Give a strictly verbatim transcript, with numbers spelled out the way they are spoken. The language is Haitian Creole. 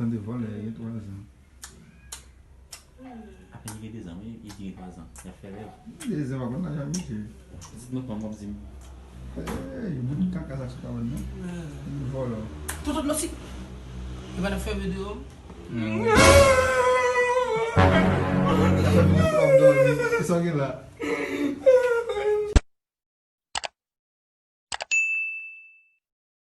De vòlè, gen twa zan. Apèn li gen de zan, wi, li di gen twa zan. L ap fè rèv. De zan pa konn lajan, mesye. Di nou kòman w ap di m. Hey, bout kaka sa sou kabann nan. Bout vòlò. Tonton Dlo si. E pa n ap fè videyo. Hmm. N ap fè videyo pou w ap dòmi. Kisa w gen la?